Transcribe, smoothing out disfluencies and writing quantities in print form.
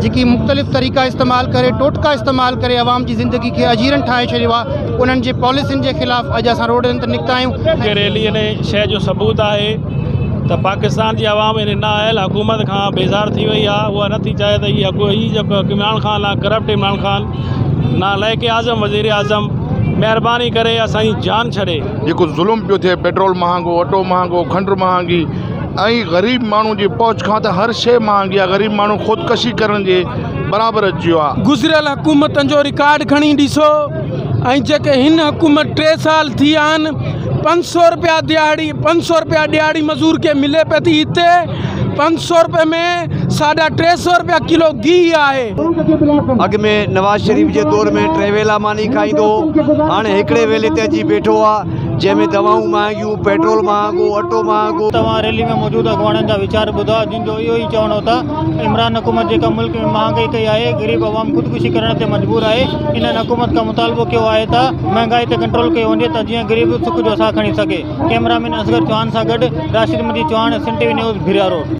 جيڪي مختلف طريقا استعمال ڪري، ٽوٽڪا استعمال ڪري عوام جي زندگي کي اجيرن ٺاهي ڇڏيو آهي، انهن جي پاليسين جي خلاف اڄ اسان روڊن تي نڪتا آهيون. هي ريلي ان شيء جو ثبوت آهي ته پاڪستان جي عوام ان نااهل حڪومت کان بيزار ٿي وئي آهي. اها نٿي چاهي ته هي جيڪو عمران خان آهي، ڪرپٽ عمران خان، نالائق اعظم وزير اعظم، مهرباني ڪري اسان جي جان ڇڏي. جيڪو ظلم پيو ٿئي، پيٽرول مهانگو، اٽو مهانگو، کنڊ مهانگي ۽ غريب ماڻهو جي پهچ کان ته هر شيء مهانگي آهي. غريب ماڻهو خودڪشي ڪرڻ جي برابر اچي ويو آهي. گذريل حڪومتن جو رڪارڊ کڻي ڏسو ۽ جيڪي هن حڪومت 3 سال ٿي آهن، 500 رپيا دهاڙي، 500 رپيا ڏهاڙي مزور کي ملي پئي ٿي، هتي 500 رپئي ۾ 350 رپيا ڪلو گيهه آهي. اڳ ۾ نواز شريف جي دور ۾ 3 ويلا ماني کائيندو هو، هاڻي هڪڙي ويلي تي اچي بيٺو آهي، جنهن ۾ دوائون مهانگيون، پيٽرول مهانگو، اٽو مهانگو. توهان ريلي ۾ موجود اڳواڻن جا ويچار ٻڌا، جن جو اهو ئي چوڻ هو ته عمران حڪومت جيڪا ملڪ ۾ مهانگائي ڪئي آهي، غريب عوام خودڪشي ڪرڻ تي مجبور آهي. انهن حڪومت کان مطالبو ڪيو آهي ته مهانگائي تي ڪنٽرول ڪيو وڃي ته جيئن غريب سک جو ساهه کڻي سگهي. ڪئميرا مين اصغر چوهاڻ سان گڏ Rashid Majeed Chauhan, Sindh T V news, Bhiria road.